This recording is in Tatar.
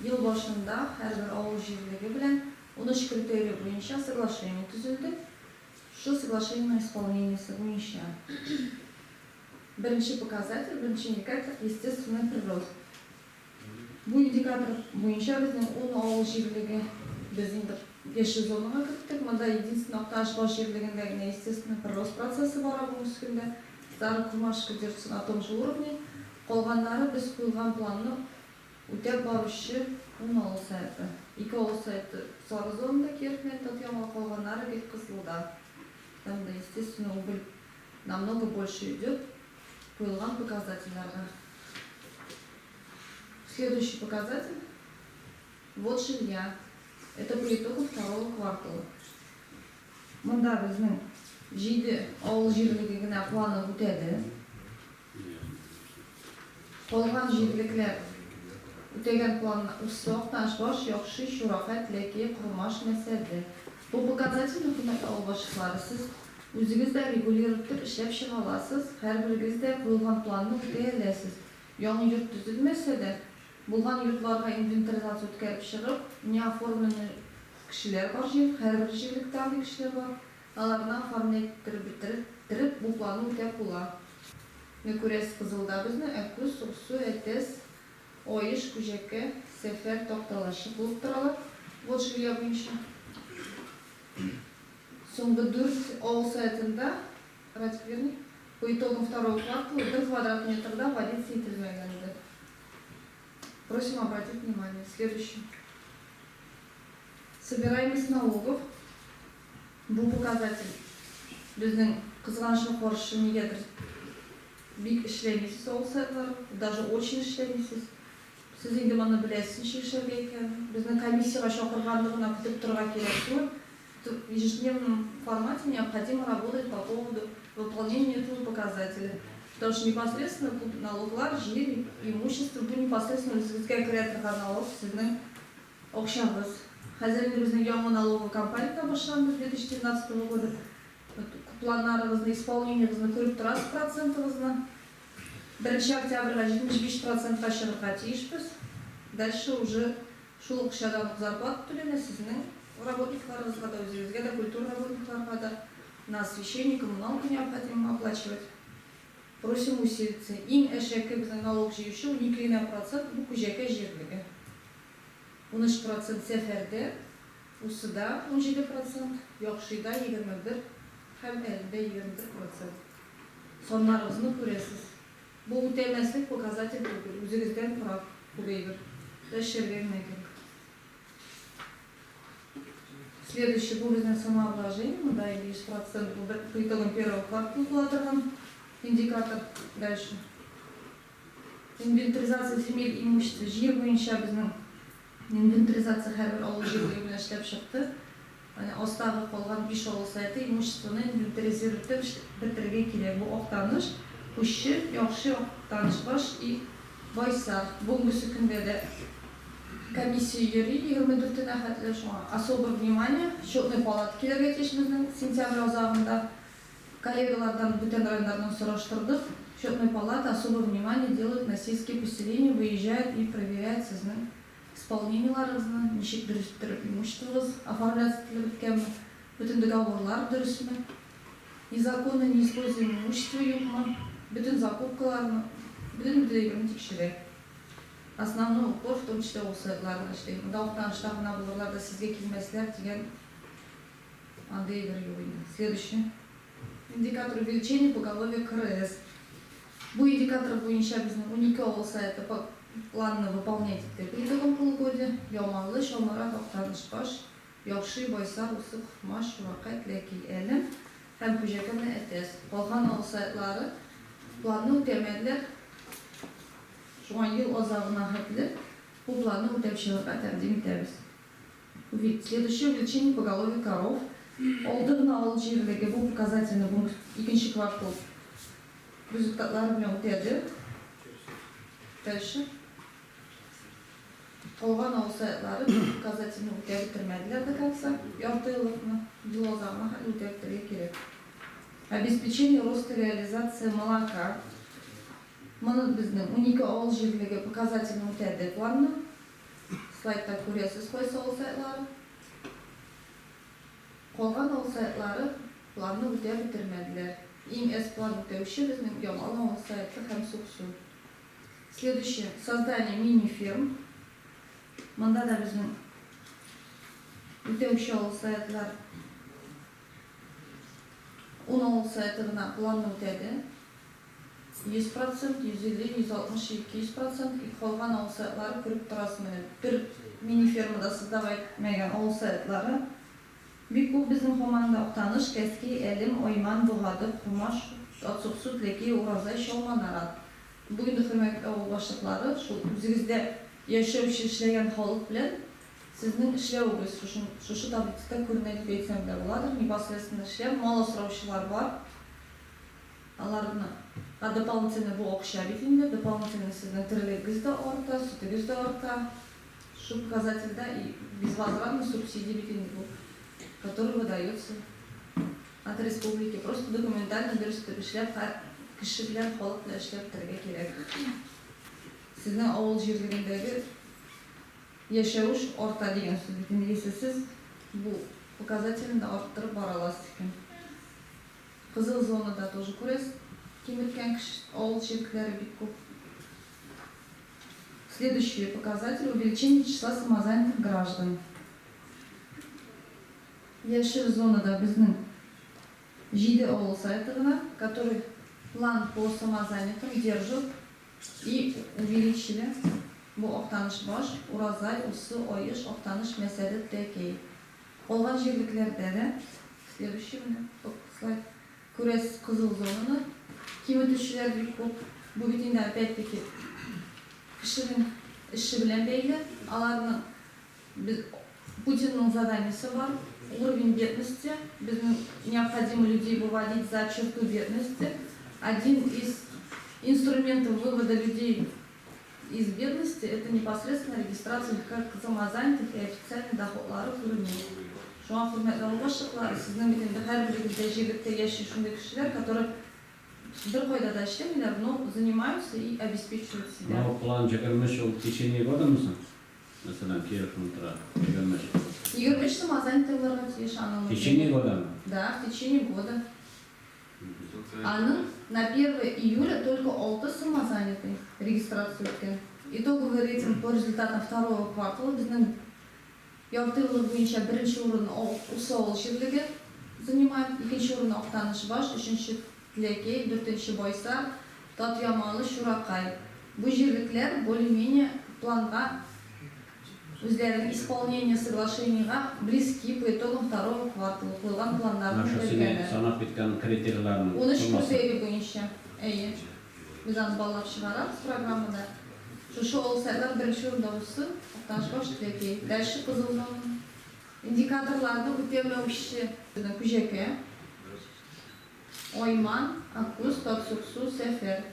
Ел башында һәрбер авыл җирлеге белән 13 критерий буенча соглашение төзелде. Шул соглашениенең исполнениесе буенча беренче показатель, беренче индикатор, естественный прирост. Бу индикатор буенча безнең ун авыл җирлеге без инде яшел зонага керттек. Монда единственный Актанышбаш җирлегендә генә естественный прирост процессы бара бүгенге көндә. Старый Курмашка держится на том же уровне. Калганнары без куелган планны үтәп баручы ун авыл советы. Ике авыл советы сары зонада, Киров белән Татьямал, калганнары гел кызылда. Там да, естественно, убыль намного больше идет куелган показательләргә. Следующий показатель ввод жилья. Это по итогам второго квартала. Монда безнең җиде авыл җирлеге генә планын үтәде. Калган җирлекләр үтәгән планны Усы, Актанышбаш, Яхшый, Чуракай, Теләкәй, Кормаш, Мәсәде. Бу показательне, хөрмәтле авыл башлыклары, сез үзегез дә регулировать итеп эшләп чыга аласыз, һәрберегез дә куелган планны үтәй аләсез. Яңа йорт төзелмәсә дә, булган йортларга инвентаризация үткәреп чыгып, неоформленный кешеләр бар җир, һәрбер җирлектә андый кешеләр бар, аларны оформлять иттереп бетереп, бу планны үтәп була. Менә күрәсез, Кызылда безне Әкүз, Суксу, Әтәс, Аеш, Күҗәкә, Сәфәр, Такталачык булып торалар, вот жилья буенча. Соңгы дүрт авыл советында, Радик, верни, по итогам второго квартала бер квадрат метр да вводиться ителмәгән иде. Просим обратить внимание. Следующий. Собираемость налогов. Бу показатель безнең, кызганычка каршы, нигәдер бик эшләмисез, авыл советлары, даже очень эшләмисез. Сез инде моны беләсез, ничек эшләргә икәнен. Безне комиссиягә чакырганны гына көтеп торырга кирәк түгел. В ежедневном формате необходимо работать по поводу выполнения этого показателя. Потому что непосредственно күп налоглар, җир, имущество, бу непосредственно үзегезгә керә торган налог, сезнең акчагыз. Хәзер инде безнең яңа налоговый кампания дә башланды с 2013 года. Планнарыгызны, исполнениегызны күреп торасыз, процентыгызны. Беренче октябрьгә 75 процентка чыгырга тиешбез. Дальше уже шул акчадан ук зарплата түләнә сезнең работникларыгызга да, үзегезгә дә, культура работникларга да, на освещение, коммуналку необходимо оплачивать. Просим усилиться. Иң әшәке безнең налог җыючы 12 генә процент, бу Күҗәкә җирлеге. 13 процент Сәфәрдә, Усыда 17 процент, Яхшыйда 21 һәм Әлемдә 21 процент. Саннарыгызны күрәсез. Бу үтәмәслек показатель түгел, үзегездән тора күп әйбер. Эшләргә генә кирәк. Следующий бу безнең самообложение, монда инде 100 процент бу по итогам первого квартала була торган индикатор. Дальше. Инвентаризация земель имущества, җир буенча безнең инвентаризация һәрбер авыл җирлеге белән эшләп чыкты. Менә астагы калган биш авыл советы имуществоны инвентаризировать итеп бетерергә кирәк. Бу Актаныш, Пущы, Яхшы, Актанышбаш и Байсар. Бүгенгесе көндә дә комиссия йөри, 24-енә хәтле. Шуңа особое внимание, счетный палата килергә тиеш безнең сентябрь азагында. Коллегалардан, бүтән районнардан сораштырдык. Счетный палата особое внимание делает на сельские поселения, выезжает и проверяет сезнең исполнениеларыгызны, ничек дөрес иттереп имуществогыз оформляться ителеп беткәнме, бөтен договорлар дөресме, незаконно неиспользуемое имущество юкмы, бөтен закупкаларны, бөтен бөтен әйберне тикшерә. Основной упор в том числе ул сайтларны эшли. Монда Актанышта гына булырлар да сезгә килмәсләр дигән андый әйбер юк инде. Следующий. Индикатор увеличения поголовья КРС. Бу индикатор буенча безнең 12 авыл советы планны выполнять итте по итогам полугодия. Яманлы, Чалмарат, Актанышбаш, Яхшый, Байсар, Усы, Кормаш, Чуракай, Теләкәй, Әлем һәм Күҗәкә Әтәс. Калган авыл советлары планны үтәмәделәр. Шуңа ел азагына хәтле бу планны үтәп чыгарга тәкъдим итәбез. Следующее увеличение поголовья коров. Алты гына авыл җирлеге бу показательне бу икенче квартал результатлары белән үтәде. Дальше. Калган авыл советлары бу показательне үтәп бетермәделәр до конца. Ярты еллыкны, ел азагына хәтле үтәп бетерергә кирәк. Обеспечение роста реализации молока. Моны безнең 12 авыл җирлеге показательне үтәде планны. Слайдта күрәсез кайсы авыл советлары. Калган авыл советлары планны үтәп бетермәделәр. Иң әз план үтәүче безнең Ямал авыл советы һәм Суксу. Следующее. Создание мини-ферм. Монда да безнең үтәүче авыл советлар 10 авыл советы гына планны үтәде. 100 процент, 150, 160, 200 процент, и калган авыл советлары күреп торасыз менә бер мини-ферма да создавать итмәгән авыл советлары бик күп безнең һаман да Актаныш, Кәски, Әлем, Айман, Богады, Курмаш, Ат-Суксу, Теләкәй, Уразай, Чалма-Нарат. Бу инде, хөрмәтле авыл башлыклары, шул үзегездә яшәүче, эшләгән халык белән сезнең эшләвегез шушы шушы таблицада күренә дип әйтсәм дә буладыр. Непосредственно эшләп, мал асраучылар бар. Аларны а дополнительно бу акча бит инде, дополнительно сезнең терлегегез дә арта, сөтегез дә арта. Шул показательдә и безвозвратный субсидия бит инде бу, который выдается от республики. Просто документально дөрес итеп эшләп, һәр кеше белән, халык белән эшләп бетерергә кирәк. Сезнең авыл җирлегендәге яшәвеш арта дигән сүз бит инде, если сез бу показательне дә арттырып бара аласыз икән. Кызыл зонада тоже күрәсез, киметкән кеше, авыл җирлекләре бик күп. Следующий показатель увеличение числа самозанятых граждан. Яшел зонада безнең җиде авыл советы гына, который план по самозанятым держит и увеличили. Бу Актанышбаш, Уразай, Усы, Аеш, Актаныш, Мәсәде, Теләкәй. Калган җирлекләрдә дә, следующий менә слайд, күрәсез кызыл зонаны, киметүчеләр бик күп. Бу бит инде опять-таки кешенең эше белән бәйле. Аларның без Путинның заданиесе бар, уровень бедности, безнең необходимо людей выводить за черту бедности. Один из инструментов вывода людей из бедности это непосредственно регистрация их как самозанятых и официальный доходлары күренү. Шуңа, хөрмәтле авыл башлыклары, сезнең бит инде һәрберегездә җирлектә яши шундый кешеләр, которые беркайда да эшләмиләр, но занимаются и обеспечивают себя. Мынау план 23 ул в течение года мы соң? Мәсәлән, Киров тора, 23. 23 самозанятый булырга тиеш аның. В течение года мы? Да, в течение года. Аның на 1 июля только 6 самозанятый регистрация үткән. Итоговый рейтинг по результатам второго квартала безнең ярты еллык буенча беренче урынны Усы авыл җирлеге занимает, икенче урынны Актанышбаш, өченче Теләкәй, дүртенче Байсар, Татъямалы, Чуракай. Бу җирлекләр более-менее планга үзләренең исполнение соглашениега близки по итогам второго квартала куелган планнарны Менә шул синең үтәгәннәр. санап киткән критерийларның 13 суммасы. критерий буенча, әйе. Без аны баллап чыгарабыз программада. Шушы авыл сайлар беренче урында Усы, Актанышбаш, Теләкәй. Дальше кызыл зона. Индикаторларны үтәмәүче Күҗәкә, Айман, Аккүз, Татсуксу, Сәфәр.